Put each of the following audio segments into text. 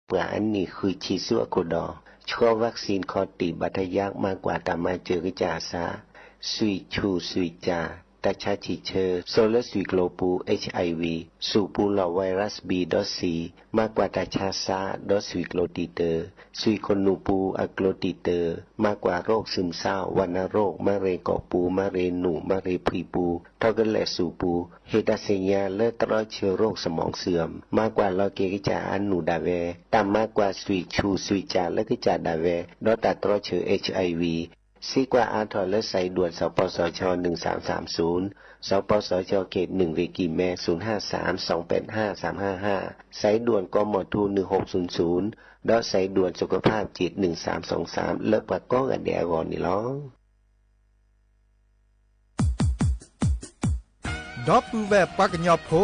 ပှၤအနံၣ်ဃုဆံဆူအခိၣ်ဒီး ဆှီ vaccine ခီၣ်တံၢ်ဘၣ်ထယါ မၤကွၢ်တၢ်မၤစၢၤကစၢ်အသး, သွံၣ်ဆူၣ်သွံၣ်စၢ် တၢ်ဆါဆံၣ်ဆၢ စိာ်လၢသွံၣ်ကျိၤပူၤ HIV, ဆူၣ်ပူၤလီၢ် virus B ဒီး C, မၤကွၢ်တၢ်ဆါသး ဒီးသွံၣ်ကျိၤတံာ်တၢၢ်, သွံၣ်ခိၣ်နူာ်ပူၤအကျိၤတံာ်တၢၢ်, မၤကွၢ် โรคซึมเศร้า วัณโรค မၤရ့ၣ်ကီၢ်ပူၤ မၤရ့ၣ်နူာ် မၤရ့ၣ်ဖှံပူၤ ထီကလဲာ်ဆူၣ်ပူၤ, ဟ့ၣ်တၢ်သ့ၣ်ညါလၢတြီဆၢ โรคสมองเสื่อม မၤကွၢ်လီၤက့ၤကစၢ်အနူၢ်ဒၣ်ဝဲ, တၢ်မၤကွၢ်သွံၣ်ဆူၣ်သွံၣ်စၢ်လၢကစၢ်ဒၣ်ဝဲ ဒီးတၢ်တြီဆၢ HIV စံးကွၢ်အါထီၣ်လၢ စဲးဒွဲၣ် စပစၣ် နှစ်စၢ်သၢသုၣ်, စပစၢ် ကီၢ်က့ၣ် နွံ ဝ့ၢ်ကံၢ်မဲ သုၣ် ห้า สาม สอง แปด ห้า สาม ห้า ห้า, စဲးဒွဲၣ် กมธ နှစ် หก ศูนย์ ศูนย์ ဒီးစဲးဒွဲၣ် สุขภาพจิต နှစ် สาม สอง สาม လၢပှၤကိးဂၤဒဲးအဂီၢ်န့ၣ်လီၤ. ဒီပုၢ်ဝဲၢ်ပှၤကညီဖိ,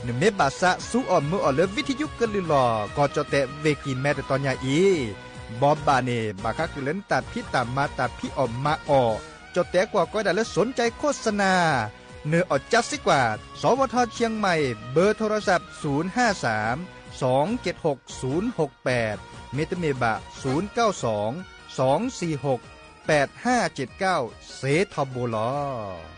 နမ့ၢ်ဘၣ်သးစူအီၣ်မုာ်အီၣ်လၢ ဝံထယုကလုၢ်လီၢ် ကီၢ်ကၠီၣ်တဲၣ် ဝ့ၢ်ကံၢ်မဲ တတီၤညါအံၤ, ဘိးဘၣ်န့ၣ် ဘၣ်ဃးဃုာ်လၢနတၢ်ဖံးတၢ်မၤ တၢ်ဖံးအီၣ်မၤအီၣ်, ကၠီၣ်တဲၣ်ကွၢ်ကီဒၣ်လၢ สนใจโฆษณา, နအီၣ်ကၠါစ့ၢ်ကီး, สวท เชียงใหม่ เบอร์โทรศัพท์ ศูนย์ ห้า สาม สอง เจ็ด หก ศูนย์ หก แปด မ့တမ့ၢ်ဘၣ် ศูนย์ เก้า สอง สอง สี่ หก แปด ห้า เจ็ด เก้า စ့ထီဘိလီၤ.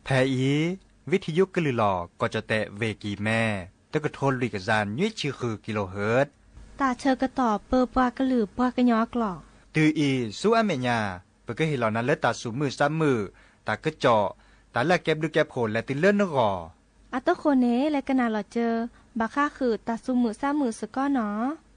ဖဲအံၤ ဝံထယုကလုၢ်လီၢ် ကီၢ်ကၠီၣ်တဲၣ် ဝ့ၢ်ကံၢ်မဲ တကထိလွံၢ်ကယၤနွံဆံဃု kilohertz တၢ်ဆၢကတီၢ်ပၢပှၤကလုာ်ပှၤကညီအကျိာ်, တုၤအံၤဆူအမဲာ်ညါ ပကဟ့ၣ်လီၤနၤလၢတၢ်သူၣ်မုာ်သးမုာ်, တၢ်ကစီၣ်, တၢ်လၢအကဲဘျုးကဲဖှိၣ်လဲၤတုၤလၢနဂီၢ်. အတဃိန့ၣ် လဲၤကနၣ်လီၤစၢၤ ဘၣ်ဃးဃုာ်တၢ်သူၣ်မုာ်သးမုာ်စ့ၢ်ကီးနီၤ.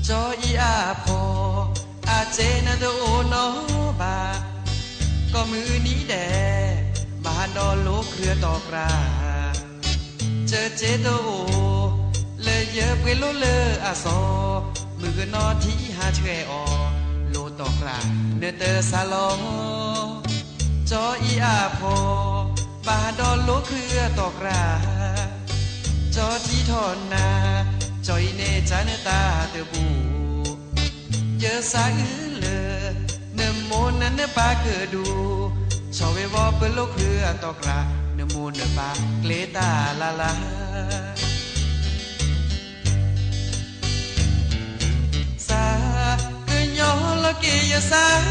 ကၠီအံၤအဖီ, အစ့နတအိၣ်နီဘၣ်, ကိးမုၢ်နံၤဒဲး, ဘၣ်ဟးဒီးလိာ်ခရံာ်အတီၢ်ကြၢး, စၢက့တအိၣ်, လၢယပှ့ၤလိလၢအစီၤ, မုၣ်ကနီၤထံဟးဆှဲးအီၤ, လိာ်တီၢ်ကြၢး နတစးလီၤ ကၠီအံၤအဖီ, ဘၣ်ဟးဒီးလိာ်ခရံာ်အတီၢ်ကြၢး, ကၠီထံထီၣ်နၤ, ကၠီအံၤန့ၣ်ကၢ်နတၢ်တဘူၣ်, ယသးအုးလၢ နမိၢ်နၤနပၢ်ကဒူၣ်, ဆီၣ်ဝဲဝီပလိာ်ခရံာ်အတီၢ်ကြၢး, နမိၢ်နပၢ်ကျဲတၢ်လၢ်လၢ် သးကညီၤလီၤက့ၤယသး,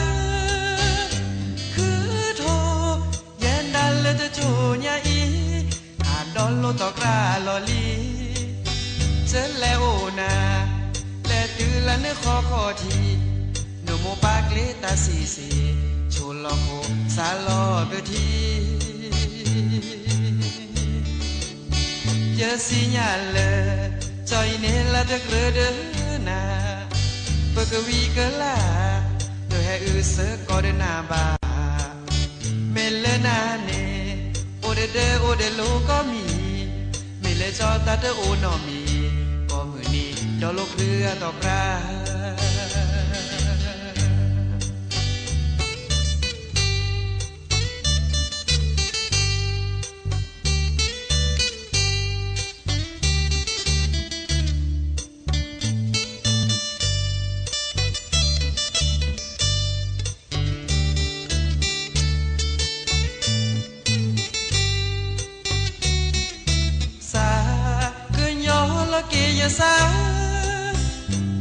ဃုထီၣ်ယဲဒၣ်လၢတကၠိညါအံၤ, ဟးဒီးလိာ်တီၢ်ကြၢးလီၢ်လံၤ, စၢလဲၤအိၣ်နၤ, လဲၤတုၤလၢနဃီခီၣ်ထံး, နမိၢ်ပၢ်ကျဲတၢ်စံးစ့ၢ်, ဆိလီၤခိၣ်သးလီၤကထံး ယသ့ၣ်ညါလၢ ကၠီအံၤန့ၣ်လၢတကြၢးဒီးနၤ, ပကဝံၤကလၢ်, ဒိးဟဲအုးစၢကီးဒီးနၤဘၣ်, မ့ၢ်လၢနၤန့ၣ် အိၣ်ဒီးဒၢအိၣ်ဒီးလိာ်ကိးမံၤ, မ့ၢ်လၢကၠီတၢ်တအိၣ်နီတမံၤ, ကိးမုၢ်နံၤ ဒီးလိာ်ခရံာ်အတီၢ်ကြၢး သးကညီၤလီၤက့ၤယသး,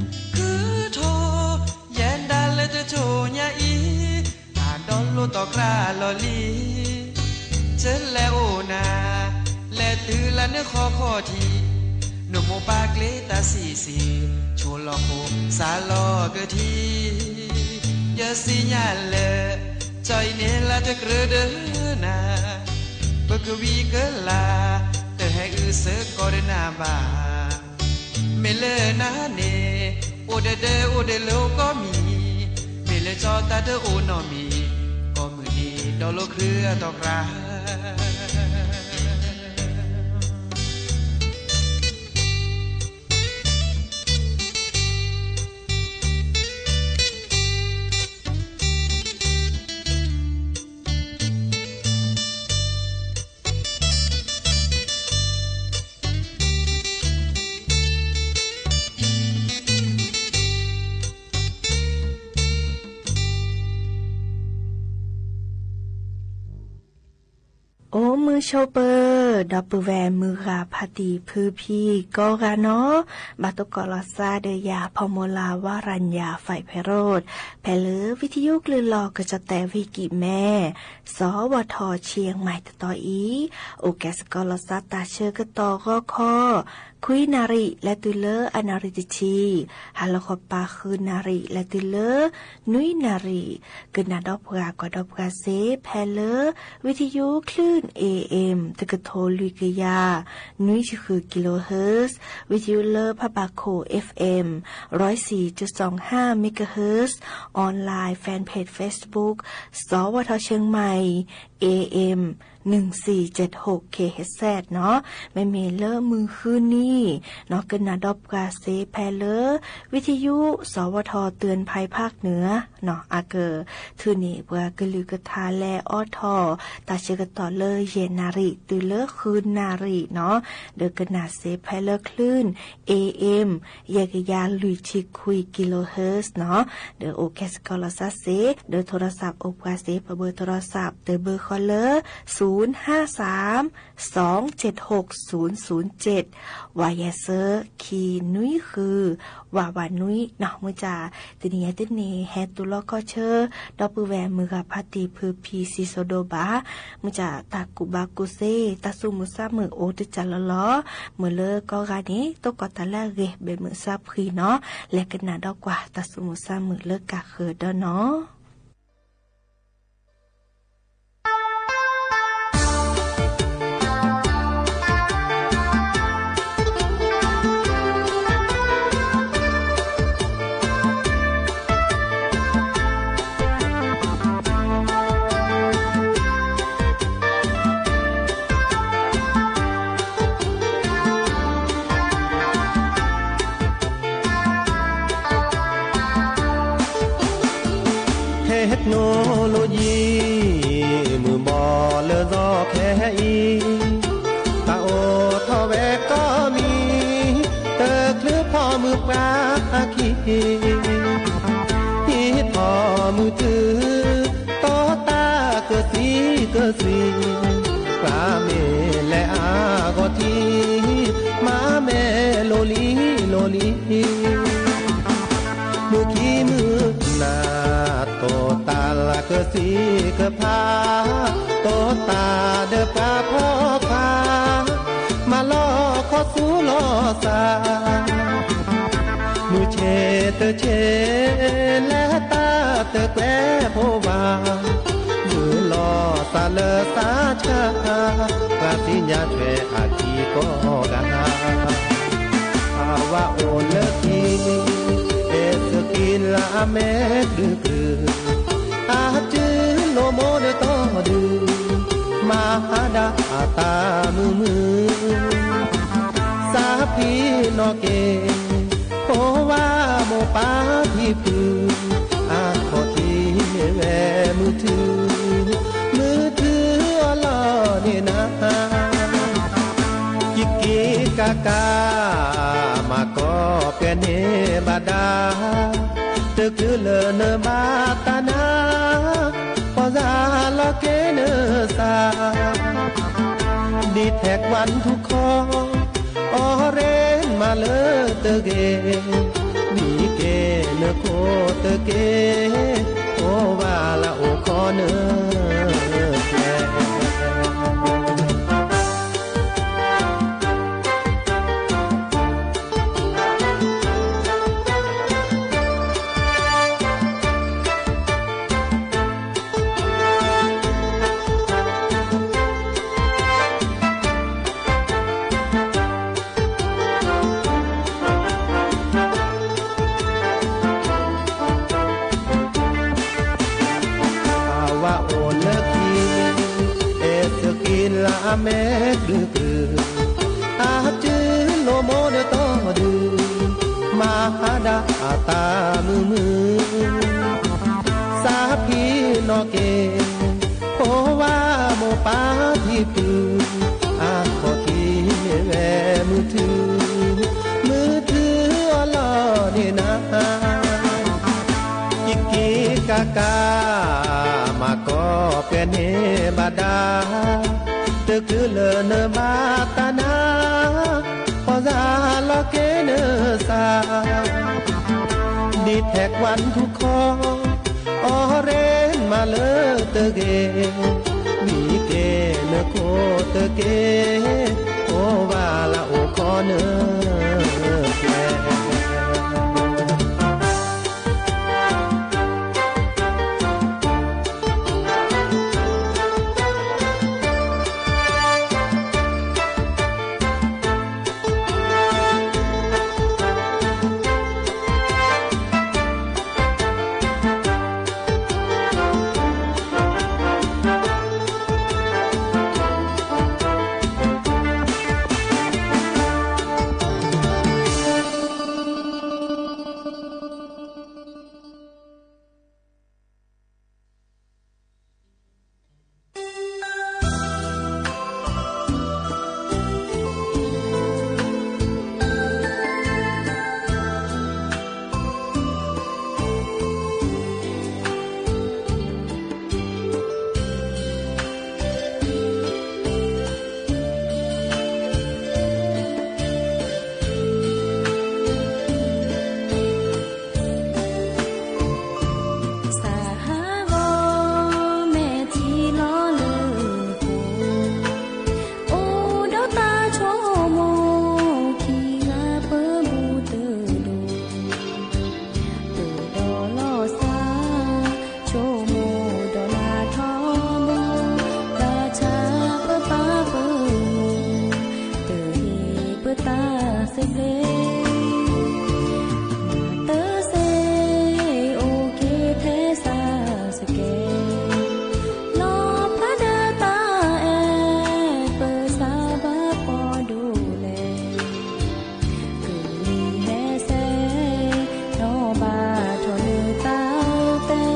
ထံ, နမိၢ်ပၢ်ကျ့တၢ်ဆံးဆံး, ဆိလီၤဃိစးလီၤကထံ, ယသ့ၣ်ညါလၢ ကၠီအံၤန့ၣ်လၢတကြၢးဒီးနၤ, ပကဝံကလၤ တဟဲအုးစၢကီးဒီးနၤဘၣ်. မ့ၢ်လၢနၤန့ၣ် အိၣ်ဒီးဒၢအိၣ်ဒီးလၢအိၣ်ကိးမံၤ, မ့ၢ်လၢကၠီတၢ်တအိၣ်နီတမံၤ, ကိးမုၢ်နံၤဒီးလိာ်ချုးအတီၢ်ကြၢ်. အိၣ်မုာ်ဆိးပၢၤ ဒီပုၢ်ဝဲၢ်မုၢ်ဂၤဖါတံၢ်ဖုဖံကိးဂၤနီၤ, ဘၣ်သကိးလီၤသးဒီးယၤ ဖီမိၢ်လၤ ဝၤရၤညၣ် ဖဲးဖဲးရိး, ဖဲလၢဝံထယုကလုၢ်လီၢ်ကစီၣ်တဲာ်ဝံၤကံးမဲ, စီၤဝီၤထီၣ်ဆံၣ်မဲၣ်တတီၤအံၤ, အိၣ်ကဲသကိးလီၤသးတၢ်ဆၢကတီၢ်ဂီၤခီ ခွံနၣ်ရံၣ် လဲၤတုၤလၢအနၣ်ရံၣ်တဆံ, ဟါလီၤခီပၤဃုနၣ်ရံၣ် လဲၤတုၤလၢ နွံနၣ်ရံၣ်, ကနၣ်ဒီးပှၤကွၢ်ဒီးပှၤသ့ ဖဲလၢ ဝံထယုကလုၢ် A M တကထိလွံၢ်ကယၤ နွံဆံဃု kilohertz, ဝံထယုလၢဖးဘၣ်ခိၣ် F M ร้อยสี่จุดสองห้า megahertz, online fan page Facebook စီၤဝီၤထီၣ်ဆံၣ်မဲၣ် A M หนึ่งสี่เจ็ดหก K H Z နီၤ, မ့မ့ၢ်လၢမုၢ်ဃုနံၤနီၤ ကနၣ်ဒီးပှၤသ့ဖဲလၢ ဝံထယု စီၤဝီၤထီၣ် เตือนภัยภาคเหนือ နီၤ အကထုးန့ၢ်ပှၤကလုာ်ကထါလဲၤအိးထီၣ် တၢ်ဆၢကတီၢ်လၢယဲၢ်နၣ်ရံၣ်တုၤလၢဃုနၣ်ရံၣ်နီၤ, ဒီးကနၣ်သ့ဖဲလၢကလုၢ် A M ယဲၢ်ကယၤလွံၢ်ဆံခွံ kilohertz နီၤ, ဒီးအိၣ်ကဲသကိးလီၤသးသ့, ဒီး โทรศัพท์ အိၣ်ပှၤသ့ ပဘၢၣ် โทรศัพท์ တဘၢၣ်ဃီလၢ ศูนย์ห้าสาม สองเจ็ดหก ศูนย์ศูนย์เจ็ด ဝးယဲၢ်သၢ ခံနွံဃု ဝးဝးနွံနီၤ, မုၢ်ကၢ် တနံၤအံၤတနံၤ ဟဲတူၢ်လိာ်ခီၣ်ဆၢ ဒီပုၢ်ဝဲၢ်မုၢ်ဂၤဖါတံၢ်ဖုဖံစံးစိၤဒိၣ်ဘၣ်, မုၢ်ကၢ်တၢ်ကူၣ်ဘၣ်ကူၣ်သ့ တၢ်သူၣ်မုာ်သးမုာ်အိၣ်တကၢ်လီၤလီၤ, မုၢ်လၢကိးဂၤန့ၣ် သကိးတၢ်လၢအဂ့ၤ ဘဲးမုာ်သးဖှံနီၤ, လဲၤကနၣ်ဒီးကွၢ်တၢ်သူၣ်မုာ်သးမုာ်လၢကၢ်ဃၢၤဒီးနီၤ. เทคโนโลยี မုၢ်ဘီၣ်လၢာ်သီခဲအံၤ, တၢ်အိၣ်ထီၣ်ဝဲကိးမံၤ, တချုးဖီမုၢ်ပှၢ်ခံ, ဟံးထီၣ်မုၢ်တုၤ, တီတၢ်ကသံကသံ, ပှၤမ့ၢ်လဲၤအါဂီၢ်ထံး, မၤမဲာ်လိၤလံလိၤလံ မုၢ်ခံမုၢ်နၤ, တီတၢ်လၢကသံကဖး, တီတၢ်ဒီးပှၤဖီခွါ, မၤလီၤခီဆူလီၤသး, မုၢ်ဆ့ၣ်တဆ့ၣ်, လဲၤတၢ်တကွဲးဖိဘၣ်, မုၢ်လီၤသးလၢသးဆါ, ပှၤသ့ၣ်ညါထွဲအခံကိးဂၤ, အဝဲအိၣ်လၢခံ, အဲၣ်စကံလၢအမဲာ်ကဒုကဒု, အတုၤလိာ်မိၢ်ဒီးတီဒု, မၤဟါဒၣ်အသးမုာ်မုာ်, သးဖံးနီၣ်က့ၤ, ဖိဝါမိၢ်ပၢ်ဖံဖု, အခီၣ်ထံးမ့ၢ်ဝဲမုၢ်ထူ, မုၢ်ထူအလီၢ်န့ၣ်နၤ, ကံကံကးကး, မၤကီၢ်ပဲန့ၣ်ဘၣ်ဒါ, တချုးလၢနဘၣ်တၢ်နၤ, ပီၢ်သးလီၤက့ၤနသး, ဒ်ထဲကွၢ်ထူခီ, အီရ့မၤလၢတဂ့ၤ, ဒ်က့ၤနခိၣ်တက့ၢ်, အိၣ်ဝဲလၢအိၣ်ခီနဖျဲၣ်. အမဲာ်ကလုာ်ကလုာ်, အတုၤလိာ်မိၢ်ဒီးတီဒု, မၤဟါဒၣ်အသးမုာ်မုာ်, စးဖံးနီၣ်က့ၤ, ဖိဝါမိၢ်ပၢ်ဖံဖု, အခီၣ်ထံးမ့ၢ်ဝဲမုၢ်ထူ, မုၢ်ထူအလီၢ်န့ၣ်နၤ က့ၤက့ၤကးကး, မၤကီၢ်ပဲန့ၣ်ဘၣ်ဒါ, တချုးလၢနဘၣ်သးနၤ, ပီၢ်သးလီၤက့ၤနသး, ဒ်ထဲကွၢ်ထူခီ, အီၣ်ရ့မၤလၢတဂ့ၤ, မံက့ၤနခိၣ်တက့ၢ်, အိၣ်ဘၣ်လၢအိၣ်ခီနၢ်ကျဲ စးဟးဂီၤမဲာ်ထံလီၤလၢပူၤ, အိၣ်ဒီးသးဆိကမိၣ်ခံဂၤပၢမူတဒိၣ်, ပဒီးလီၤစၢ် ဆိကမိၣ်ဒီးနၤထီဘိ, ဘၣ်ဆၣ်ပပၢ်ပမိၢ် တဟ့ၣ်ပသးစ့ၢ်ကီး, တစ့ၢ်အိၣ်က့ၤထဲစးစကဲး, လီၤဖးဒၢသးအဲၣ်ပစးဘၣ်ပှၤဒိၣ်လဲၣ် ကလံၤဟဲစဲး, နီၢ်ဘၣ်ထီၣ်လၢသးသဲး,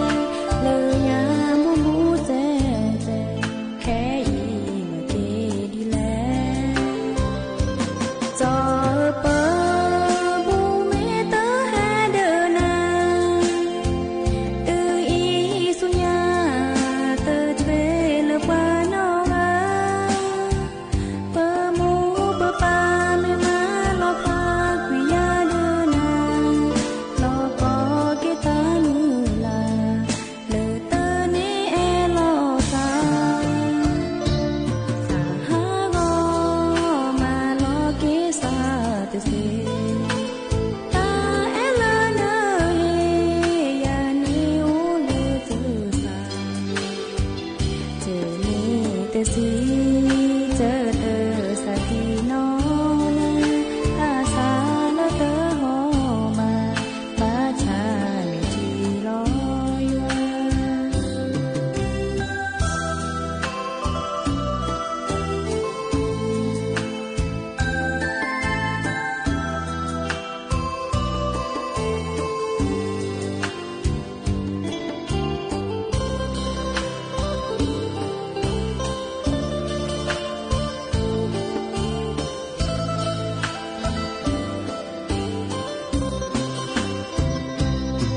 လၢညါမူမူစဲးစဲး, ခဲအံၤမ့ၢ်က့ၤဒ်လဲၣ်. စီၤပၢၤ ဘူၣ်မ့ၢ်တဟဲဒၢနၤ, တုၤအံၤဆူညါ တထွဲလၢပှၤနီၢ်ဂၤ ပမိၢ်ပပၢ်မ့ၢ်မၤလီၤဖးကွံာ်ယၤဒၢနၤ, လီၤကီက့ၤသးမုၢ်လၢ်, လၢတၢ်န့ၣ်အဲၣ်လီၤသး, သးဟးဂီၤမၤလီၤက့ၤစးတစ့ၢ်, တၢ်အဲၣ်လၢနဟ့ၣ်ယၤန့ၣ်အိၣ်လၢသုစး တနံၤတဆံး တၢ်တစးထံနီၤလၢ တၢ်စးလၢတဟီၣ်မး ဘၣ်ဆၣ်မ့ၢ်ထံလီၤယွၤ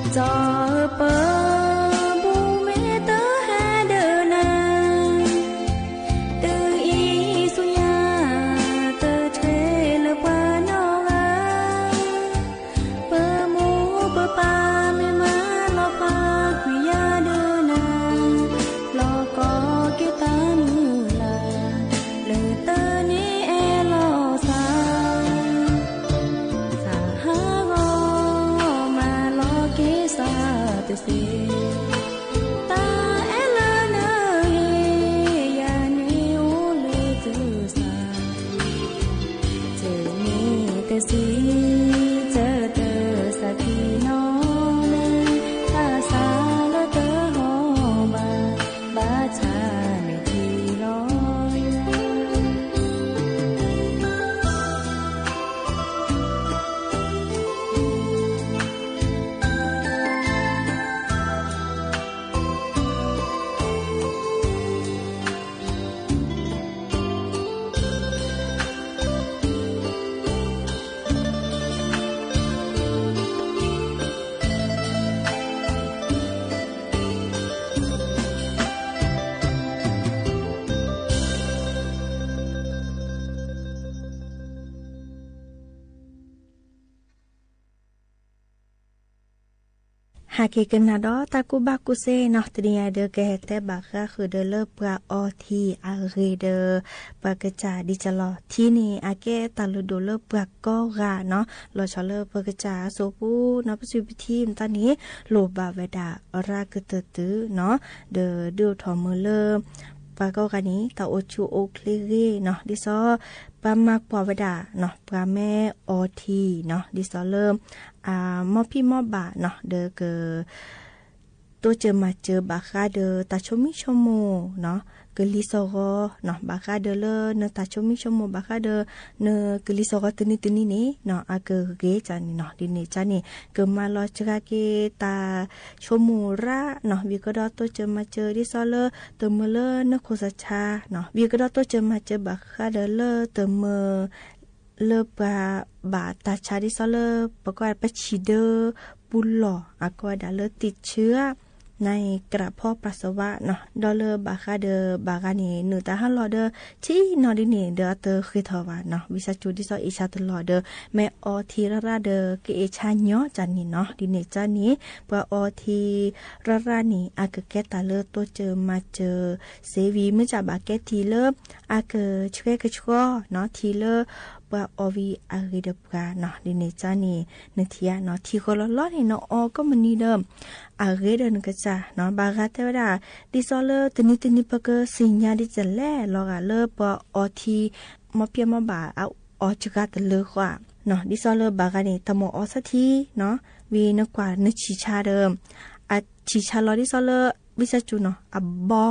စီၤပၢၤ ဘူၣ်မ့ၢ်တဟဲဒၢနၤ, တုၤအံၤဆူညါ တထွဲလၢပှၤနီၢ်ဂၤ ပမိၢ်ပပၢ်မ့ၢ်မၤလီၤဖးကွံာ်ယၤဒၢနၤ, လီၤကီက့ၤသးမုၢ်လၢ်, လၢတၢ်န့ၣ်အဲၣ်လီၤသး, သးဟးဂီၤမၤလီၤက့ၤစးတစ့ၢ်, တၢ်အဲၣ်လၢနဟ့ၣ်ယၤန့ၣ်အိၣ်လၢသုစး တနံၤတဆံး တၢ်တစးထံနီၤလၢ တၢ်စးလၢတဟီၣ်ဘၣ်, ဘၣ်ဆၣ်မ့ၢ်ထံလီၤယွၤ ဟဲက့ၤကနၣ်ဒီးတၢ်ကူၣ်ဘၣ်ကူၣ်သ့နီၤ, တနံၤအံၤဒီးကဟဲတဲဘၣ်ဃးဃုာ်ဒီးလၢပှၤအီထံအဂ့ၢ်ဒီး ပှၤကစၢ်ဒ်လဲၣ်လီၤ. ထံန့ၣ် အကဲတၢ်လုၢ်ဒိၣ်လၢပှၤကိးဂၤနီၤ, လီၤဆီလၢပှၤကစၢ်အစိၣ်ပူၤနီၤ, ပစုပထံမတၤန့ၣ် လိၣ်ဘၣ်ဝဲဒၣ်ရၣ်ကတၢၢ်တုာ်နီၤ, ဒီးဒုးအိၣ်ထီၣ်မုာ်လၢ ပှၤကိးဂၤန့ၣ် တၢ်အိၣ်ဆူၣ်အိၣ်ချ့ဂ့ၤနီၤ, ဒ်သိး ပှၤမၤကွၢ်ဝဲဒၣ်နီၤ, ပှၤမ့ၢ်အီထံနီၤ, ဒ်သိးလၢ အ မ်ဖံးမ်ဘၣ်နီၤ, ဒီးက တိစၢၤမၤစၢၤဘၣ်ဃးဒီးတၢ်ဆိမိၣ်ဆိကမိၣ်နီၤ, ကလံၤစိးဂီၤနီၤ, ဘၣ်ဃးဒီးလၢနတၢ်ဆိမိၣ်ဆိကမိၣ် ဘၣ်ဃးဒီး နကလံၤစိးဂီၤတနံၤတနံၤန့ၣ်နီၤ, အကဂ့ၤကန့ၣ်နီၤ, ဒ်န့ၣ်ကန့ၣ် ကမၤလီၤစှၤက့ၤတၢ်ဆိကမိၣ်ရၣ်နီၤ, ဝံၤကဒီးတိစၢၤမၤစၢၤ ဒ်သိးလၢ တမုာ်လၢနခိၣ်သးဆါနီၤ, ဝံၤကဒီးတိစၢၤမၤစၢၤဘၣ်ဃးဒီးလၢတမုာ် လၢပှၤဘၣ်တၢ်ဆါ ဒ်သိးလၢ ပှၤကိးဝဲဒၣ်ပဆံၣ်ဒၢပူၤလီၢ် အကိးဝဲဒၣ်လၢသံးဆၢ နအံၤ ကြၢးဖီပာ်စဝါနီၤ, ဒီးလၢဘၣ်ဃးဒီးဘၣ်ဂၤန့ၣ် နုာ်တၢ်ဟးလီၤဒီး ထံနီၤဒ်န့ၣ်ဒီးအတဃ့ထီၣ်ဘၣ်နီၤ, ဝံသးစူၤဒ်သိးအ့ၣ်ဆါတလီၤဒီး မ့ၢ်အီထံရၣ်ရၣ်ဒီး ကအ့ၣ်ဆါညီကန့ၣ်နီၤ, ဒ်န့ၣ်ကန့ၣ် ပှၤအီထံရၣ်ရၣ်န့ၣ် အကကဲတၢ်လၢတိစၢၤမၤစၢၤ စ့ဝံၤ မ့ၢ်စၢ်ဘၣ်ကဲထံလၢ အကဆှဲကဆှီနီၤ, ထံလၢပှၤအီဝံၤအဂ့ၤဒီးပှၤနီၤ, ဒ်န့ၣ်ကန့ၣ် နထံၣ်ဧါနီၤ, ထံဃီလီၤလီၤန့ၣ် နအီကိးမုၢ်နံၤဒီး အဂ့ၤဒီးနကစၢ်နီၤ, ဘၣ်ဃးတဲဝဲဒၣ် ဒ်သိးလၢတနံၤတနံၤပကသ့ၣ်ညါဒ်လဲၣ် လီၤဂာ်လၢပှၤအီထံ မ်ဖံးမ်ဘၣ် အအီစှၤတလၢဃီနီၤ, ဒ်သိးလၢဘၣ်ဂၤန့ၣ် တၢ်မိၣ်အီသးထံနီၤ, ဝံၤနကွၢ်နဆံၣ်ဆါဒီး အဆံၣ်ဆါလီၤဒ်သိးလၢ ဝံသးစူၤနီၤ အဘီ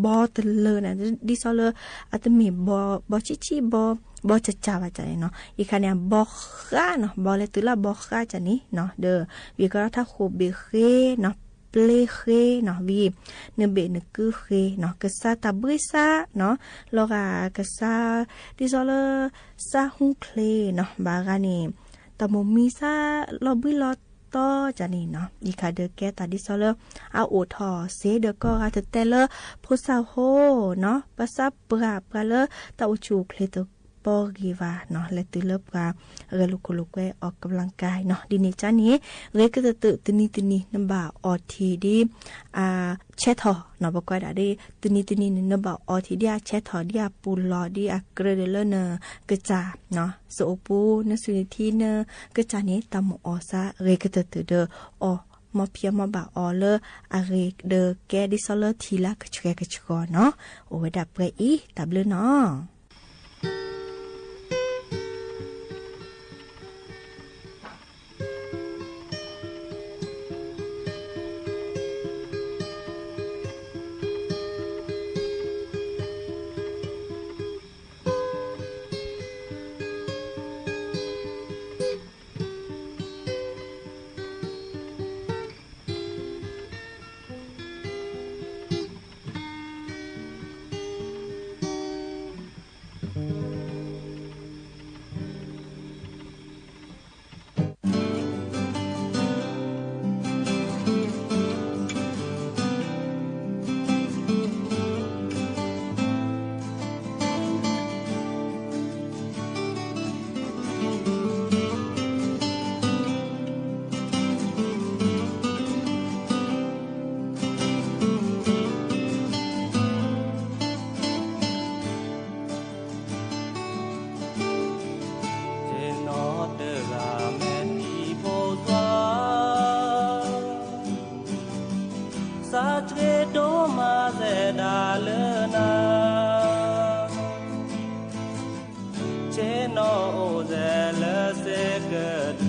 ဘီတလၢန့ၣ် ဒ်သိးလၢ အတမ့ၢ်ဘီ ဘီဆံးဆံး ဘီ ဘီစၢ်စၢ်ဘၣ်ကန့ၣ်နီၤ, အံၤခါန့ၣ် အဘီဃါနီၤ, ဘီလဲၤတုၤလၢအဘီဃါကန့ၣ်နီၤ, ဒီး ဝံၤကဒီးထါဃိၣ်ဘ့ၣ်ဃ့နီၤ, ပျ့ဃ့နီၤ, ဝံၤ နဘ့ၣ်နကုဃ့နီၤ, ကစၢ်တၢ်ဘှံးစၢ်နီၤ, လီၤဂာ်ကစၢ် ဒ်သိးလၢ စၢ်ဟူချ့နီၤ, ဘၣ်ဂၤန့ၣ် တၢ်မိၣ်မံစၢ်လီၤဘှံးလီၤတီၤကန့ၣ်နီၤ, အံၤခါဒီးကဲတၢ်ဒ်သိးလၢ အအိၣ်ထီၣ်စ့ဒီးကိးဂၤ တတဲလၢ ဖိသၣ်ဟိနီၤ, ဘၣ်ဆၣ်ပှၤ ပှၤလၢတၢ်အိၣ်ဆူၣ်အိၣ်ချ့တပီၢ်ဂ့ၤဘၣ်နီၤ, လဲၤတုၤလၢပှၤဂဲၤလိာ်ခိၣ်လိာ်ကွဲ အီၣ်ကဘျံကါနီၤ, ဒ်န့ၣ်ကန့ၣ် ဂ့ၤကတၢၢ်တနံၤတနံၤ နဘၣ်အီထံဒ် အ ဆဲးထီၣ်နီၤ, ပကွၢ်ဒၣ်ဒ် တနံၤတနံၤန့ၣ် နဘၣ်အီထံဒ်အဆဲးထီၣ် ဒ်အပူၤလီၢ် ဒ်အကြၢးဒီးလၢနကစၢ် စအိၣ်ပူၤ နစုနထံ နကစၢ်န့ၣ် တၢ်မိၣ်အီၣ်စၢ်ဂ့ၤကတၢၢ်တၢၢ်ဒီး အီၣ် မ်ဖံးမ်ဘၣ်အီလၢအဂ့ၤဒီးကဲ ဒ်သိးလၢထံလၢကဆှဲကဆှီနီၤ, အိၣ်ဝဲဒၣ်ပှဲၤအံၤ တၢ်ဘျုးနီၤ. Ceno tera meti pozwa, sa tre do ma ze da le na. Ceno o ze le se ke du.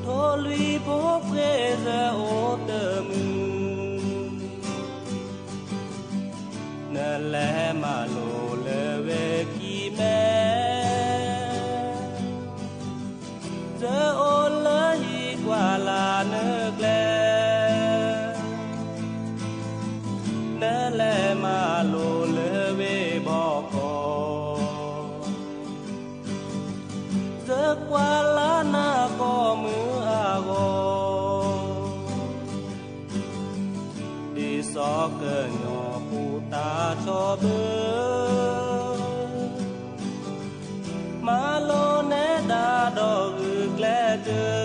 ထိၣ်လွံၢ်ဖိပြ့ၣ်စၢၤအိၣ်တမုာ်, နလဲၤမၤလိလၢဝဲခံမဲ, စၢၤအိၣ်လၢဟံၣ်ကွၢ်လၢ်နကျဲ, နလဲၤမၤလိလၢဝဲဘီကီၢ် စၢၤကွၢ်လၢနကိးမုၢ်အဂီၢ်, ဒ်စီကညီဖိတၢ်ထီၣ်ဘၢ, မၤလိနဲဒၣ်ဒီးဂုာ်ကျဲးစၢး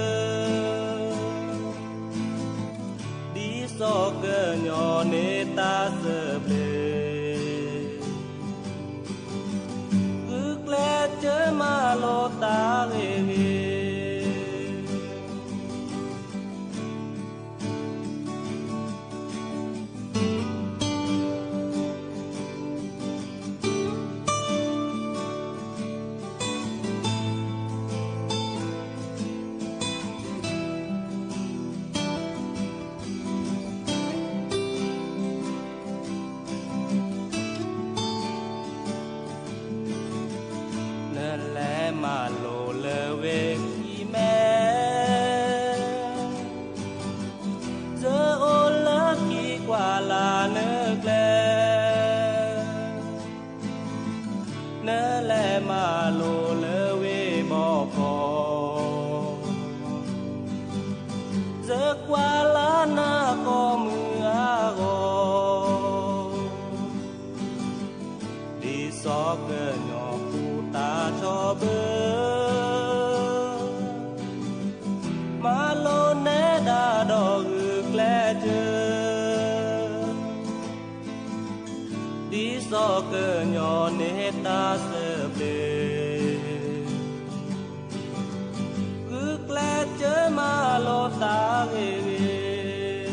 တၢ်ဂ့ၤဂ့ၤ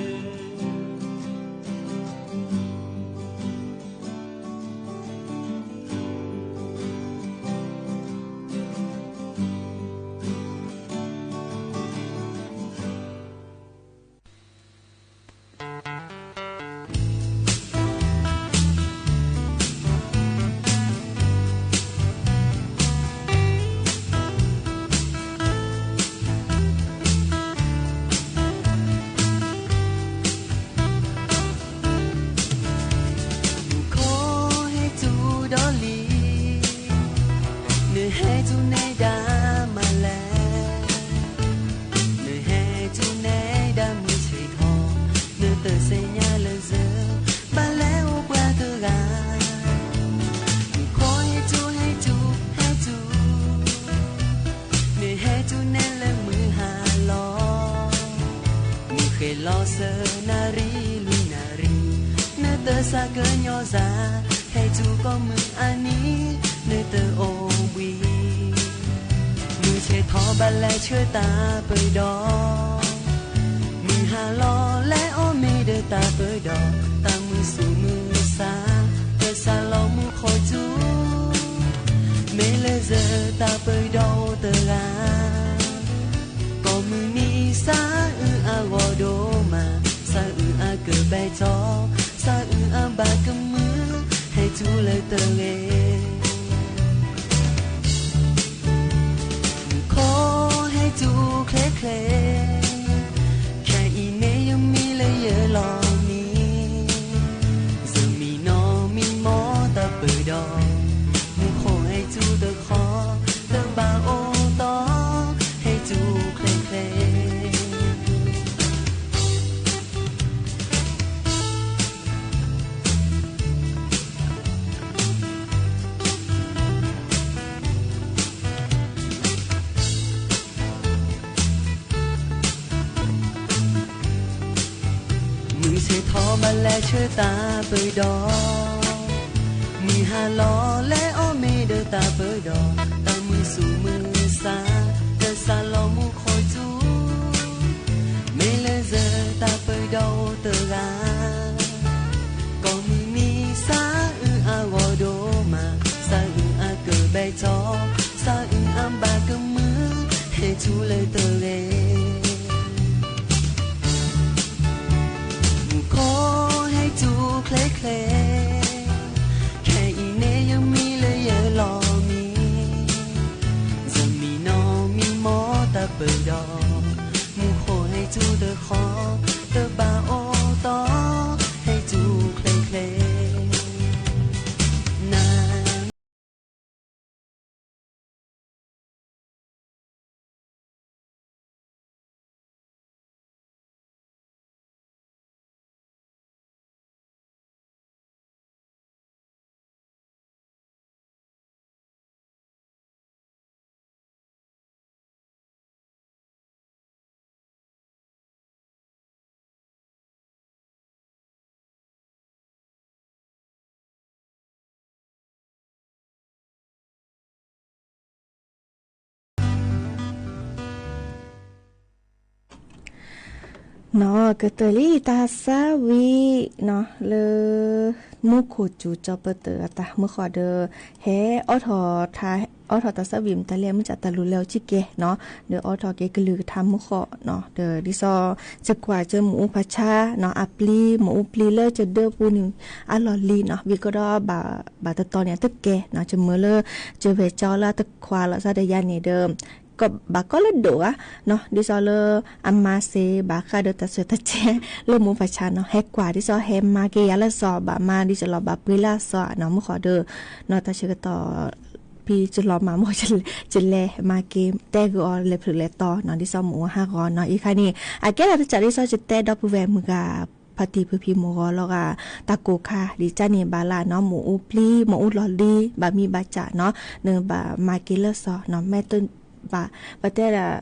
မူခိၣ်ဟဲတုၤဒီးလံ, နဟဲတုၤနဲဒၣ်မၤလဲၣ်, နဟဲတုၤနဲဒၣ်မုၢ်ဆ့ၣ်ထီၣ်, နတသ့ၣ်ညါလၢယဲ, ဘၣ်လဲၤအိၣ်ပှၤတဂၤ, မူခိၣ်ဟဲတုၤ ဟဲတုၤ ဟဲတုၤ နဟဲတုၤနဲလၢမုၢ်ဟါလီၤ, မုၢ်ဃ့လီၤသၢနၣ်ရံၣ်လွံၢ်နၣ်ရံၣ်, နတသးကညီၤသး, ဟဲတုၤကိးမုၢ်အနံၤ, နတအိၣ်ဘှံး, မုၢ်ဆ့ၣ်ထီၣ်ဘၣ်လဲၤဆှၢတၢ်ပၢၤဒီး, မုၢ်ဟါလီၤလဲၤအီၣ်မ့ၤဒီးတၢ်ပၢၤဒီး, တၢ်မုၢ်သူၣ်မုၢ်သး, တသးလီၤမူခိၣ်တုၤ, မ့ၢ်လၢယဲတၢ်ပၢၤဒီးအိၣ်တဂၤ, ကိးမုၢ်နံၤသးအုးအဂီၢ်ဒိၣ်မး, သးအုးအကဘဲထီၣ်, သးအုးအဘၣ်ကမုာ်, ဟဲတုၤလၢတဂ့ၤ မူခိၣ်ဟဲတုၤချ့ချ့, ခဲအံၤန့ၣ်ယမံလၢယလီၤမံ, ယမံနီၢ်မံမီၢ်တၢ်ပၢၤဒီး, မူခိၣ်ဟဲတုၤတခီ, တဘၣ်အိၣ်တီ, ဟဲတုၤချ့ချ့ မုၢ်ဆ့ၣ်ထီၣ်ဘၣ်လဲၤဆှၢတၢ်ပၢၤဒီး, မုၢ်ဟါလီၤလဲၤအီၣ်မ့ၤဒီးတၢ်ပၢၤဒီး, တၢ်မုၢ်သူၣ်မုၢ်သး, တသးလီၤမူခိၣ်တုၤ, မ့ၢ်လၢယဲတၢ်ပၢၤဒီးအိၣ်တဂၤ, ကိးမုၢ်နံၤသးအုးအဂီၢ်ဒိၣ်မး, သးအုးအကဘဲထီၣ်, သးအုးအဘၣ်ကမုာ်, ဟဲတုၤလၢတဂ့ၤ မူခိၣ်ဟဲတုၤချ့ချ့, ခဲအံၤန့ၣ်ယမံလၢယလီၤမံ, ယမံနီၢ်မံမီၢ်တၢ်ပၢၤဒီး, မူခိၣ်ဟဲတုၤတခီ, တဘၣ်အိၣ်တီ, ဟဲတုၤချ့ချ့, န နီၢ်ကတၢၢ်လံတၢ်သးဝံၣ်နီၢ်လၢ မူခိၣ်စူၤကၠီပၢတၢးအတၢ်မုၢ်ဃီဒီး ဟဲအိးထီၣ်တၢ်သးဝံၣ်မတၤလဲၣ် မုၢ်ကတၢၢ်တၢ်လူၤလဲၤအိၣ်ကံကဲနီၢ် ဒီးအိးထီၣ်က့ၤကလုၢ်ကထါမုၢ်ဃီနီၢ် ဒီးဒ်သိး ယကွၢ်ကၢမ့ၣ်အူဖးဆါနီၢ် အပျံၤ မ့ၣ်အူပျံၤလၢကၢဒၢပူၤန့ၣ် အလီၢ်လံၤနီၢ် ဝံၤကဒီး ဘၣ်တတီၤန့ၣ် အတကဲနီၢ် ကမၢလၢ ကဝဲၤကၠီလၢအတခွါလီၤ စးဒီးယၤန့ၣ်ဒီး ဘၣ်ကီလၢဒိၣ်ဧါနီၢ် ဒ်သိးလၢအမါစ့ၢ် ဘၣ်ဃးဒီးတၢ်ဆၢတၢ်ဆဲ လၢမ့ၣ်အူဖးဆါနီၢ် ဟဲကွၢ်ဒ်သိးဟဲမၤက့ၤယၤလၢစီၤ ဘၣ်မၤဒ်သိးလီၤ ဘၣ်ပှ့ၤလၢအစီၤနီၢ် မုၢ်ဃီဒီး နီၢ်တၢ်ဆၢကတီၢ် ဖဲကလီၤမၢ်မ့ၢ် ကလဲၤမၤက့ၤ တဲဂ့ၤအီၤလဲၤဖျုးလဲၤတီနီၢ် ဒ်သိးမ့ၣ်အူဟးဂီၤနီၢ် အံၤခါန့ၣ် အကဲထီၣ်တၢ်ဒ်သိးယတဲဒီပုၢ်ဝဲၢ်မုၢ်ဂၤ ဖါတံၢ်ဖုဖံမုၢ်ဂီၤလီၤဂာ် တၢ်ကိၢ်ခါ ဒ်ကၢန့ၣ်ဘၣ်လၢနီၢ် မ့ၣ်အူပျံၤ မ့ၣ်အူလီၢ်လံၤ ဘၣ်မံဘၣ်စးနီၢ် နဘၣ်မၤက့ၤလၢစီၤနီၢ် မ့ၢ်တဘၣ် ပတဲဒၣ်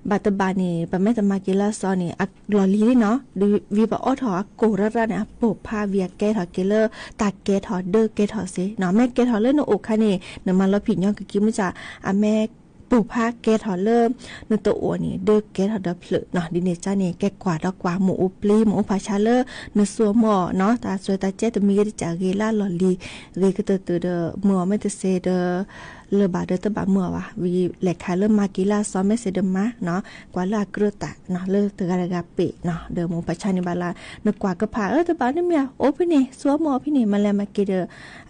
ဘၣ်တဘၣ်န့ၣ် ပမ့ၢ်တမၤက့ၤလၢစီၤန့ၣ် အလီၢ်လံၤလံနီၢ် ဒ်ဝံၤပအိးထီၣ်အကိၢ်ရၣ်ရၣ်န့ၣ် အပိၢ်ဖးဝံၤ အကဲထီၣ်က့ၤလၢ တၢ်ကဲထီၣ်ဒၢကဲထီၣ်စ့နီၢ် မ့ၢ်ကဲထီၣ်လၢနအိၣ်ခါန့ၣ် နမၤလီၤဖံးညီကက့ၤမုၢ်စး အမ့ၢ် ပိာ်ဖးကဲထီၣ်လၢ နတအိၣ်န့ၣ် ဒုးကဲထီၣ်ဒီးဖျၢၣ်နီၤ. ဒ်န့ၣ်ကန့ၣ် ကဲကွၢ်ဒီးကွၢ် မိၣ်အိၣ်ပျံၤ မိၣ်အိၣ်ဖးဆါလၢ နစိအမိၢ်နီၤ, တၢ်စဲးတၢ်ကဲတမံၤဂ့ၤ တစဲးဂ့ၤလၢလီၢ်လံၤဂ့ၤကတၢၢ်တၢၢ်ဒီး မုာ်အီၤမ့ၢ်တစဲးဒီး လၢၤဘၣ်ဒီးတဘၣ်မုာ်အီၤဘၣ်, ဝံၤလဲၤခးလၢမၤက့ၤလၢအစီမ့ၢ်စဲးဒီးမၤနီၤ, ကွၢ်လၢအကြၢးတၢ်နီၤ လၢတဂၤတဂၤပ့ၤနီၤ, ဒီးမိၣ်ဖးဆါန့ၣ်ဘၣ်လၢ နကွၢ်ကဖၣ် အၢ တဘၣ်န့ၣ်မ့ၢ် အိၣ်ဖဲန့ၣ် စိအမိၢ်အိၣ်ဖဲန့ၣ် မၤလဲၤမၤက့ၤဒီး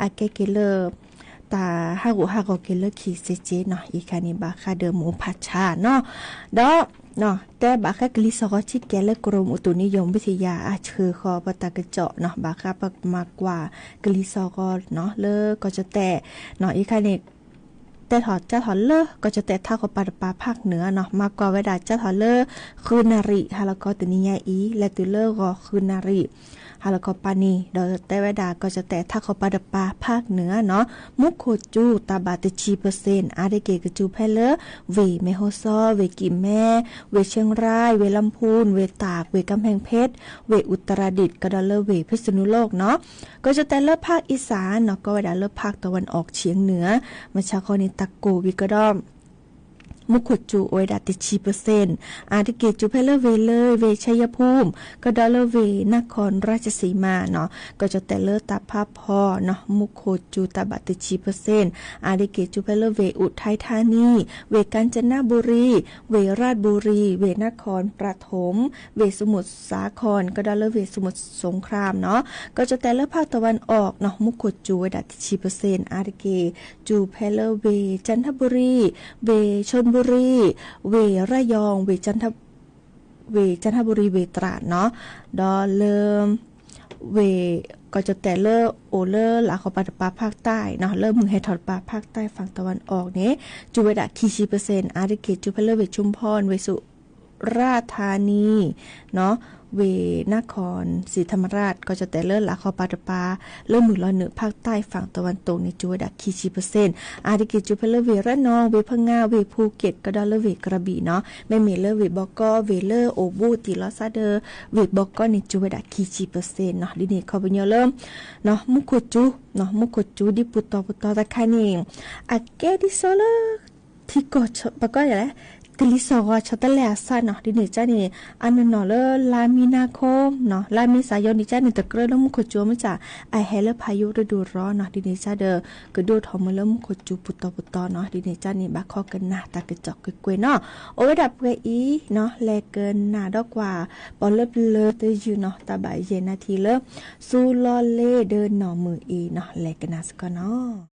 အကဲက့ၤလၢ တၢ်ဟးဂူာ်ဟးဂီၤက့ၤလၢခံစ့ၢ်ကီးနီၤ. အံၤခါန့ၣ် ဘၣ်ဃးဒီးမိၣ်ဖးဆါနီၤ, ဒီး တဲဘၣ်ဃးကလံၤစီၤဃီၤဆံးကဲးလၢ ကရူၢ်မုၢ်တူၢ်နံယိၣ် ဝံထံယၤ အဆှၢဃီၤပတၢ်ကစီၣ်နီၤ, ဘၣ်ဃးပမၤကွၢ်ကလံၤစီၤဃီၤနီၤ လၢကီၢ်ကၠီၣ်တဲာ်နီၤ. အံၤခါန့ၣ် တဲထီၣ်ကၢ်ထီၣ်လၢ ကီၢ်ကၠီၣ်တဲာ်ထးခီပၤတပၤဖးနၢၤနီၤ, မၤကွၢ်ဝဲဒၣ်ကၢ်ထီၣ်လၢ ဃုနၣ်ရံၣ် ဟါလီၤခီတနံၤညါအံၤ လဲၤတုၤလၢဂီၤဃုနၣ်ရံၣ် ဟါလီၤခီပၤနံၤ, ဒီးတဲဝဲဒၣ် ကီၢ်ကၠီၣ်တဲာ်ထးခီပၤတပၤဖးနၢၤနီၤ, မူခိၣ်စူၤတၢ်ဘၣ်တဆံပၢၢ်စ့ၣ် အါတက့ၢ်ကစူၤဖဲလၢ ဝ့ၢ်မဲၢ်ဟီၣ်စီ, ဝ့ၢ်ကံၣ်မဲ, ဝ့ၢ်ရှ့ၣ်ရၢၢ်, ဝ့ၢ်လါဖူၣ်, ဝ့ၢ်တၢ်, ဝ့ၢ်ကၣ်ဖဲၣ်ဖ့း, ဝ့ၢ်အူတရၤဒံး ကဒီးလၢဝ့ၢ်ဖၢၣ်စနူလိၣ်နီၤ. ကီၢ်ကၠီၣ်တဲာ်လၢဖးအံၣ်စၢၣ်နီၤ ကီဝဲဒၣ်လၢဖးတဝၢၣ်အီၣ်ဆံးနၢၤ, မုၢ်ဆါခီန့ၣ် တၢ်ကိၢ်ဝံၤကဒီး မူခိၣ်စူၤအိၣ်ဝဲဒၣ်တဆံပၢၢ်စ့ၣ်, အါတက့ၢ်စူၤဖဲလၢဝ့ၢ်လၢ ဝ့ၢ်ဆဲယၣ်ဖူၣ်, ကဒီးလၢဝ့ၢ်နၢ်ခီၣ်ရၢၣ်စံမၣ်နီၤ. ကီၢ်ကၠီၣ်တဲာ်လၢတၢ်ဖးဖီနီၤ မူခိၣ်စူၤတၢ်ဘၣ်တဆံပၢၢ်စ့ၣ်, အါတက့ၢ်စူၤဖဲလၢဝ့ၢ်အူၣ်ထဲထါနံ, ဝ့ၢ်ကၣ်စနဘူရံ, ဝ့ၢ်ရၣ်ဘူရံ, ဝ့ၢ်နၢ်ခီၣ်ပြထူမ်, ဝ့ၢ်စမုၢ်စါခီၣ် ကဒီးလၢဝ့ၢ်စမုၢ်စူခရၣ်နီၤ. ကီၢ်ကၠီၣ်တဲာ်လၢဖးတဝၢၣ်အီၣ်နီၤ မူခိၣ်စူၤဝဲဒၣ်တဆံပၢၢ်စ့ၣ်, အါတက့ၢ် စူၤဖဲလၢဝ့ၢ်ကၠၣ်ထဘူရံ, ဝ့ၢ်ခၠူၣ်ဘူရံ, ဝ့ၢ်ရၣ်ယီၣ်, ဝ့ၢ် ဝ့ၢ်ကၠၣ်ထဘူရံ ဝ့ၢ်တြၢ်နီၤ, ဒီးလၢ ဝ့ၢ် ကီၢ်ကၠီၣ်တဲာ်လၢအိၣ်လၢလၤဃီပၤတပၤဖးတၢ်နီၤ လၢမုၢ်ဟဲထီၣ်တပၤဖးတၢ် ဖးတဝၢၣ်အီၣ်န့ၣ် စူၤဝဲဒၣ်ခံဆံပၢၢ်စ့ၣ်, အါတက့ၢ်စူၤဖဲလၢဝ့ၢ်ခၠူၣ်ဖီၣ်, ဝ့ၢ်စူၤရၣ်ထါနံနီၤ, ဝ့ၢ်နၢ်ခီၣ်စံၣ်ထၣ်မရၣ်, ကီၢ်ကၠီၣ်တဲာ်လၢလၤဃီပၤတပၤ လၢမုၢ်လီၤနုာ်ဖးတၢ် ဖးတဝၢၣ်တိၣ်န့ၣ် စူၤဝဲဒၣ်ခံဆံပၢၢ်စ့ၣ်, အါတက့ၢ်စူၤဖဲလၢဝ့ၢ်ရၣ်နီၤ, ဝ့ၢ်ဖငါ, ဝ့ၢ်ဖူက့း ကဒီးလၢဝ့ၢ်ကရဘံၣ်နီၤ. မ့မ့ၢ်လၢဝ့ၢ်ဘီကီၢ် ဝ့ၢ်လၢအိၣ်ဘူးတံၢ်လီၤဆီဒီး ဝ့ၢ်ဘီကီၢ်န့ၣ် စူၤဝဲဒၣ်ခံဆံပၢၢ်စ့ၣ်နီၤ. ဒ်န့ၣ်ခီပညီလၢ မူခိၣ်စူၤ, မူခိၣ်စူၤဒ်ပူၤတီၤပူၤတီၤတခါန့ၣ် အကဲဒ်သိးလၢ ထံကီၢ် ပကီလဲၣ် ကလံၤစီၤဃီၤဆီတလဲအစးနီၤ. ဒ်န့ၣ်ကန့ၣ် အနီၢ်နီၢ်လၢလါမ့ၤနၤခီနီၤ လါမ့ၤစးယီၤန့ၣ်ကန့ၣ် တကြၢးလၢမူခိၣ်စူၤမ့ၢ်စး အဟဲလၢဖးယိၣ်တဒူၣ်ရီနီၤ. ဒ်န့ၣ်ကဒီး ကဒိၣ်ထီၣ်မုၢ်လၢမူခိၣ်စူၤပူၤတီၤပူၤတီၤနီၤ. ဒ်န့ၣ်ကန့ၣ် ဘၣ်ခီကနၣ်တၢ်ကစီၣ်ကွ့ၢ်ကွ့ၢ်နီၤ. အိၣ်ဝဲဒၣ်ပှဲၤအံၤနီၤ လဲၤကနၣ်ဒီးကွၢ် ပီၣ်လၢပျၢၤတယုၢ်နီၤ တၢ်ဘၣ်ယဲၢ်နၣ်ထံလၢ သူလီၤလ့ဒီးနီၢ်မုၢ်အ့နီၤ လဲၤကနၣ်စ့ၢ်ကီးနီၤ.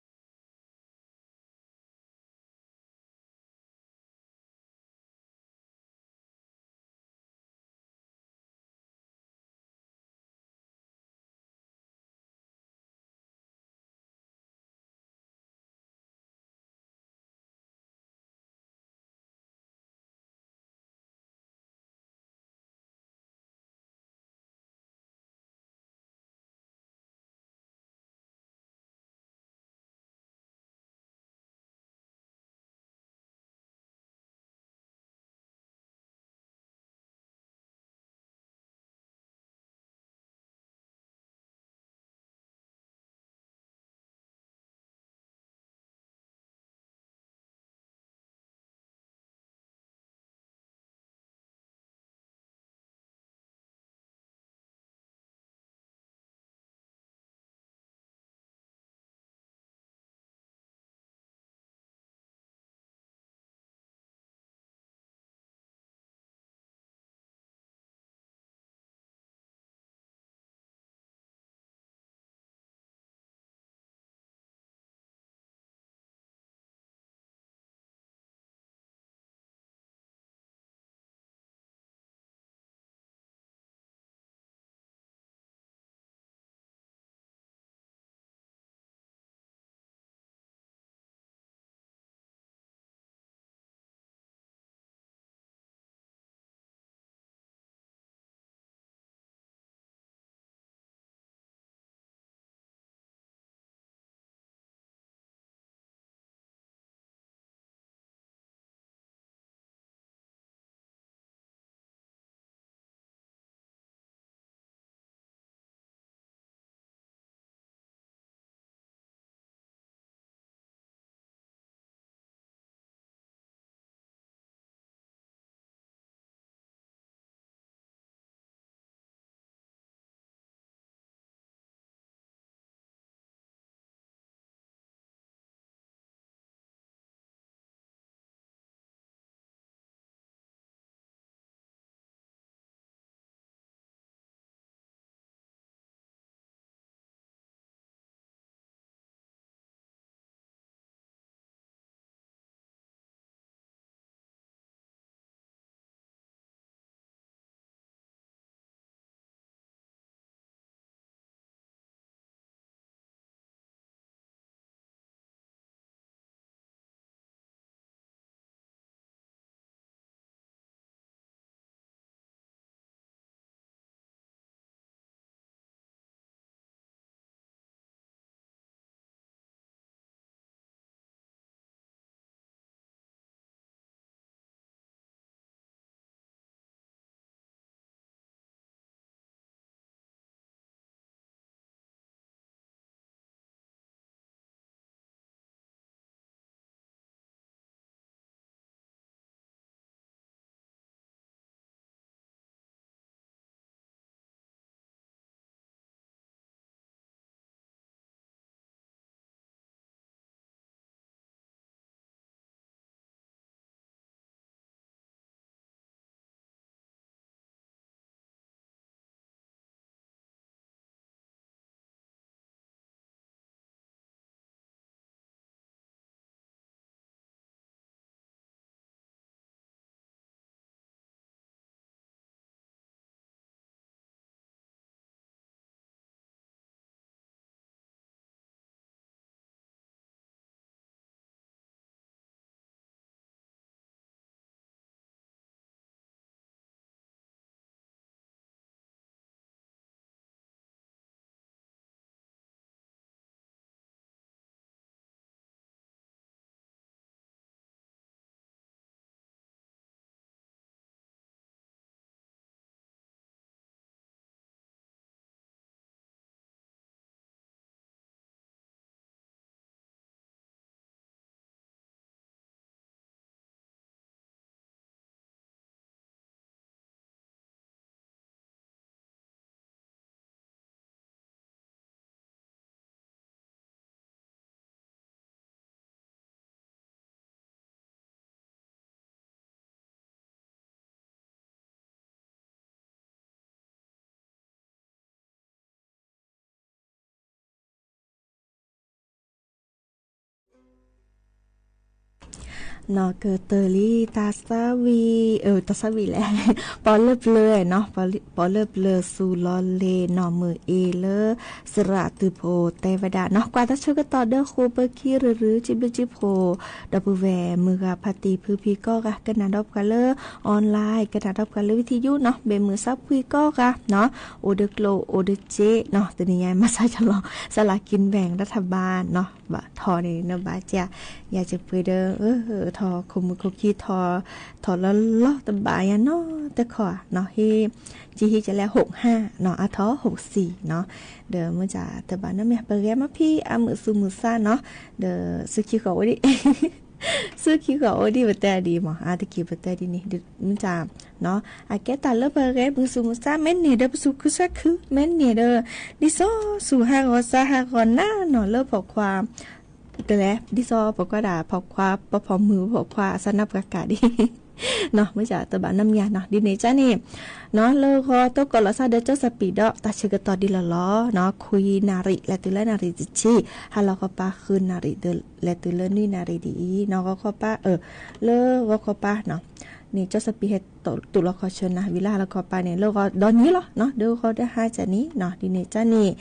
နီၢ်ကတၢၢ်လံ တၢ်ဆါဝံၤ, အၢ တၢ်ဆါဝံၤလဲၣ်, ပီလၢပျၢၤနီၤ, ပီလၢပျၢၤစူၤလီၤလ့ၤနီၢ်မုၢ်အ့လၢ စရးတုၤဖိတဲဝဲဒၣ်နီၤ, ကွၢ်တၢ်ဆၢကတီၢ်ဒီးဃိးပခံရုရုဆံဘျုးဆံဖှိၣ်, ဒီပုၢ်ဝဲၢ်မုၢ်ဂၤဖါတံၢ်ဖုဖံကိးဂၤ ကနၣ်ဒီးပှၤလၢ online ကနၣ်ဒီးပှၤလၢ ဝံၤထံယူနီၤ, ဘၣ်မုာ်သးဖှံကိးဂၤနီၤ, အိၣ်ဒီးကျိၣ်အိၣ်ဒီးစ့နီၤ, တနံၤညါမၤစၢၤလီၤ စလၢကံဘဲၣ် ရထဘၣ်နီၤ, ဘၣ်ထီၣ်န့ၣ် နဘၣ်က ယၤစပှ့ၤဒီး ထီၣ်ခိၣ်မုၣ်ခိၣ်ခံ ထီၣ်လီၤလီၤတဘၣ်ယၤနီတခီနီၤ, ဟ့ ကဟ့ကလဲၣ် หกห้าနီၤ, အါထီၣ် หกสี่နီၤ, ဒီးမ့ၢ်တၢ်တဘၣ်နီတမံၤ ပဂဲၤမၤဖံးအမုာ်သူၣ်မုာ်သးနီၤ, ဒီးစူၢ်ခံဃီၤအိၣ်ဒံး စူၢ်ခံဃီၤအိၣ်ဒံးပတဲဒ်အံၤမး, အါတက့ၢ်ပတဲဒ်န့ၣ် မ့ၢ်တၢ် အကဲတၢ်လၢပဂဲၤမုာ်သူၣ်မုာ်သး မ့ၢ်န့ၢ်ဒီးပသူၣ်ခုသးခု, မ့ၢ်န့ၢ်ဒီး ဒ်သိးစူၢ်ဟးဂီၤသးဟးဂီၤနးနီၤလၢပိာ်ခွါ တလဲၤ ဒ်သိးပိာ်ခွါဒၣ် ပိာ်ခွါ ပဖီမုၢ် ပိာ်ခွါအစါနါပှၤကးဒံးနီၤ, မ့ၢ်တၢ်တဘၣ်နီတမံၤနီၤ, ဒ်န့ၣ်ကန့ၣ်နီၤ, လၢဂီၤတိကိးလီၤသးဒီးကၠီစပံးဒီး တၢ်ဆၢကတီၢ်ဒ်လီၤလီၤနီၤ, ခွံနၣ်ရံၣ် လဲၤတုၤလၢနၣ်ရံၣ်တဆံ, ဟါလီၤခီပၤ ဃုနၣ်ရံၣ် ဒီးလဲၤတုၤလၢနွံနၣ်ရံၣ်ဒ်အံၤနီၤ, ဂီၤခီပၤ အၢ လၢဂီၤခီပၤနီၤ န့ၣ် ကၠီစပံးဟဲတူၢ်လီၤခီဆၢနၤ ဝံၤလၢဟါလီၤခီပၤန့ၣ် လၢဂီၤဒီနံၤလီၤနီၤ, ဒီးဂီၤဒီဟါကန့ၣ်နီၤ, ဒ်န့ၣ်ကန့ၣ်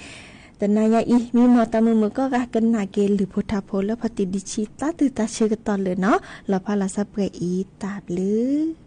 တနၤညါအံၤ မံမီၢ်တၢ်မုာ်မုာ်ကိးဂၤ ကနၣ်က့ၤလုၢ်ဖိထါဖိလၢဖီတံၢ်ဒံးဆံ တၢ်တုၤတၢ်ဆၢကတီၢ်လၢာ်နီၤ, လီၤဖးလီၤစၢ်ပှဲၤအံၤ တၢ်ဘျုး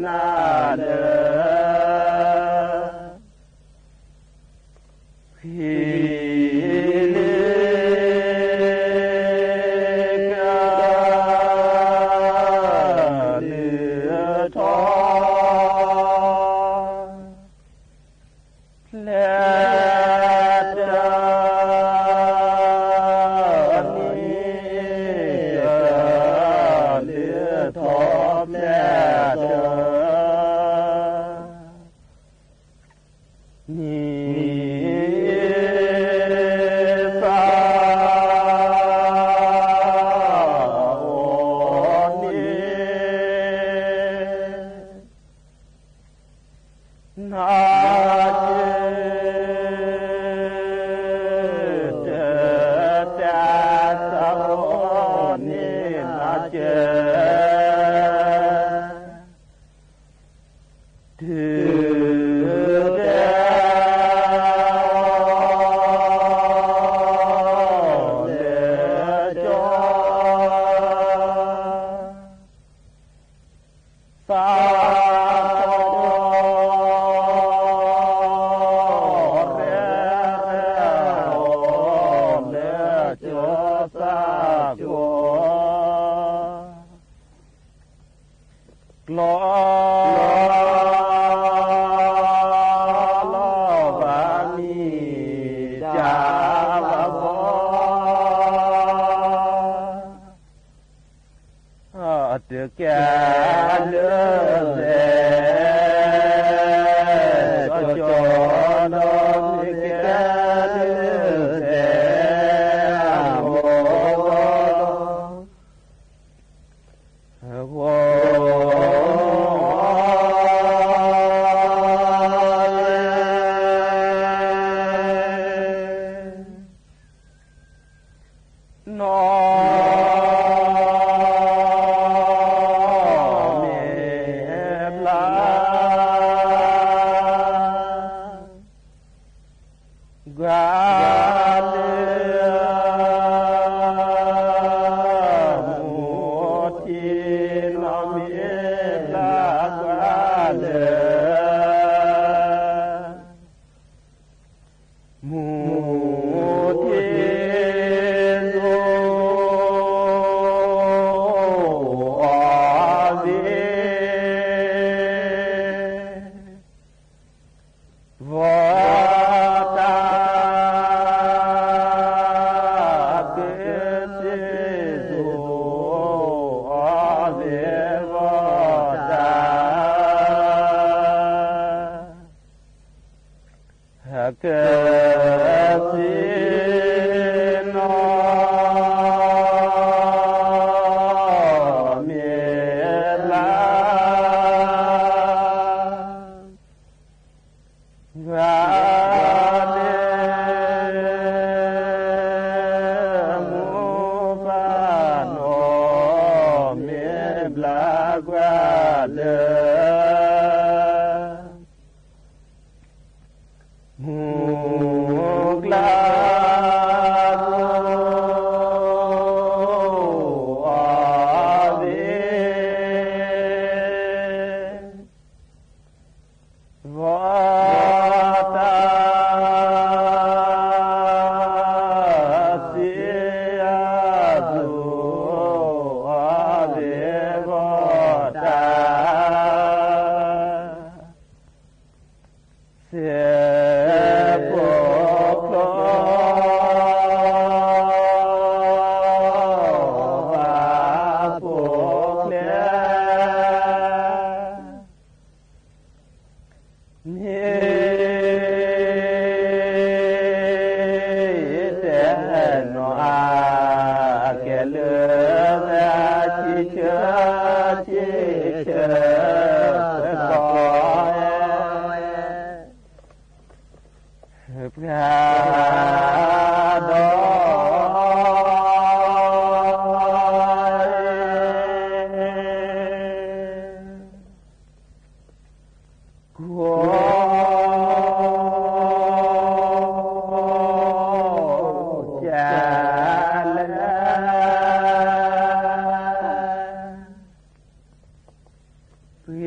နၤလၢ ဃံလ့ကလုၢ်ထီၣ် ဖျဲးတၢ် ဃံလ့ကလုၢ်ထီၣ်ဖျဲးတၢ် နံၤ သး အိၣ်န့ၣ် နၤက့ တၢ်သးအိၣ်န့ၣ်နၤက့ တုၤ တဲလၢကၠီ သး ရဲၣ်ရဲၣ်အိၣ်လၢကၠီသးကၠီ ကျီ လီၤဘၣ်မံၤတၢ်ဘၣ်ဘီ တကဲလၢလဲၣ် ကၠီကၠီ ဒီးမ့ၢ်ကဲလၢလဲၣ် အမိၢ် အဂီၢ် နီၢ် မ့ၢ်ဘျါ ကွၢ်လၢ မူထံ နီၢ်မ့ၢ်ဘျါကွၢ်လၢ မူထံ အီၤသ့ၣ် ဘီတၢ် ကစ့ၢ်စိၤ အီၤသ့ၣ်ဘီတၢ် ကစ့ၢ်နီၢ် မ့ၢ်ဘျါ ကွၢ်လၢ မူဖးနီၢ် မ့ၢ်ဘျါကွၢ်လၢ မူ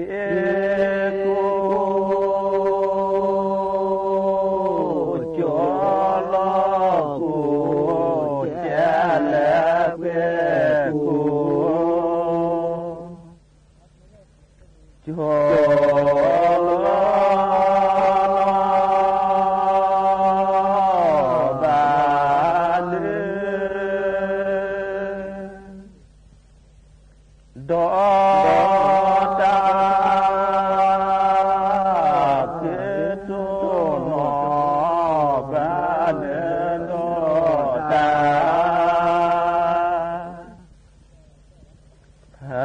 ကိၣ်, ကၠီလီၤကိၣ်, ကၠဲလဲၣ်ကွဲၢ်ကိၣ်, ကၠီလီၤ ဘၣ်ဒုး ဒီးတၢ် ကတိၤနီၢ်ဘၣ်ဒဲဒီးတၢ်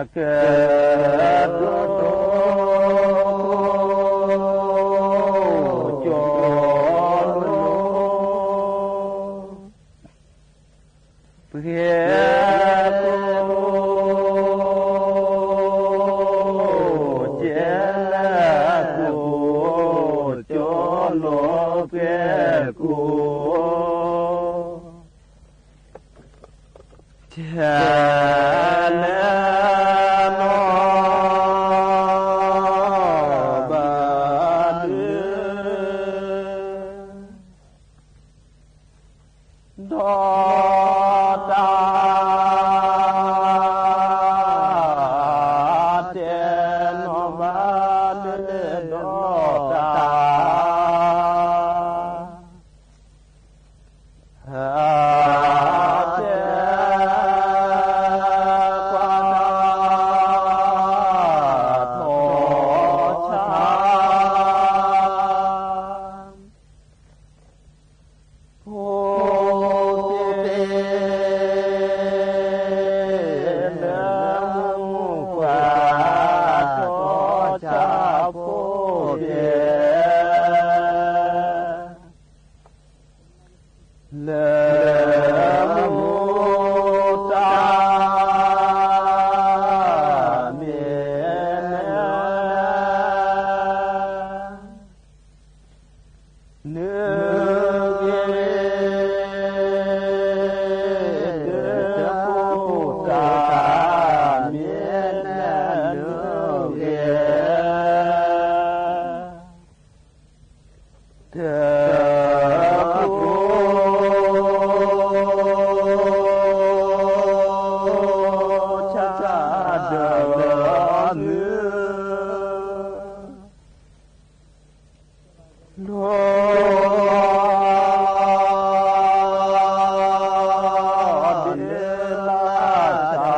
ကတိၤ ကၠီလိၤ ပှဲၤကိၣ်, ကၠဲလဲၣ်ကိၣ်, ကၠီလိၤပှဲၤကိၣ်, ကၠဲလဲၣ်နီၢ်ဘၣ်ဒုး ဒီးတၢ် တဲနီၢ်ဘၣ်ဒုး ဒီးတၢ် တဲ ကွၢ်တၢ် ထီၣ်ဆါ ဖိသ့ၣ် လၢမူကွၢ် ထီၣ်ဆါဖိသ့ၣ် လၢမူတၢ် မ့ၢ် နဂ့ၤ တၢ်ကိၢ်တၢ် မ့ၢ်န နဂ့ၤ တၢ်ကိၢ် ဆၣ်ဆၣ်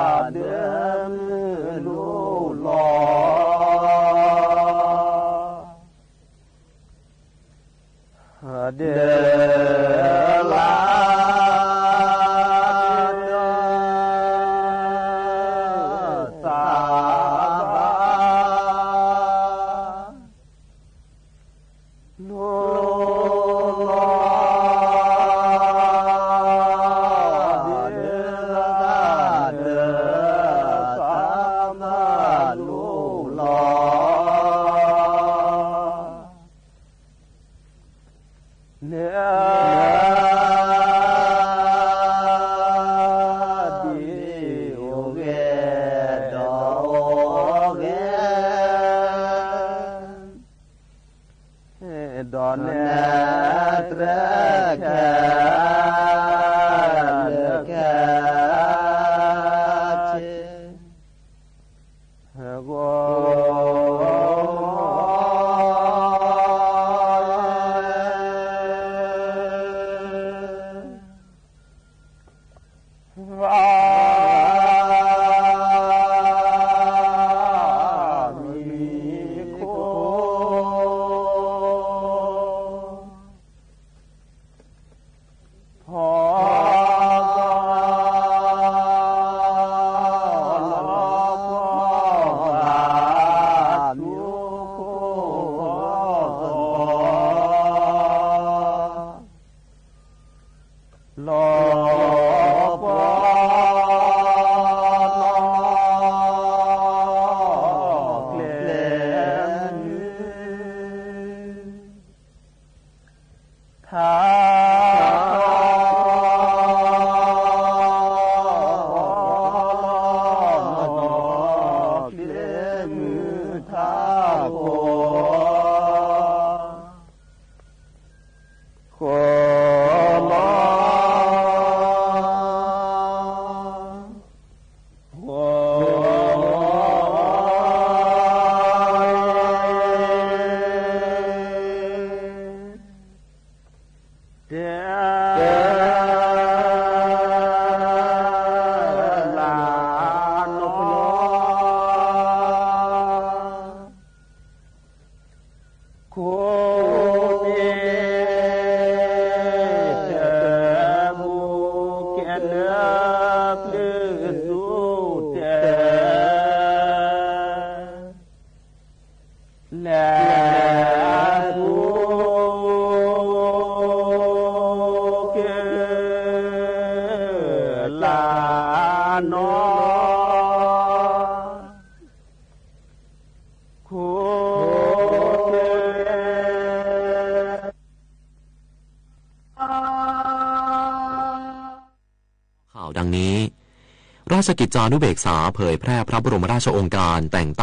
ဒၢးဒၢးမုၢ် လိၤ ဒ်လၢ် ဒ်လၢ် သၢဘၣ် လိၤလီၤ ဒ်လၢ် ဒ်လၢ် သၢဘၣ်လိၤလီၤ လၢ ဒ်အိၣ်ဂဲၤဒီးအိၣ်ဂဲၤ ဒီးနဲၣ်တြဲၤခဲ လၢခဲဆ့ ဂီၤ ဝါ မံၤခိၣ် ဒ် ထးခိၣ် ဃိလီ ဃိ တဲ လၢနီၤ ခိၣ်မ့ၢ်တၢ်မူကဲလၢ ပျုၤသူတဲ လဲၤပူၤ ကဲ လၢနီၤ ခိၣ်ကဲ ข่าวดังนี้ ราชกิจจานุเบกษาเผยแพร่พระบรมราชโองการแต่งตั้ง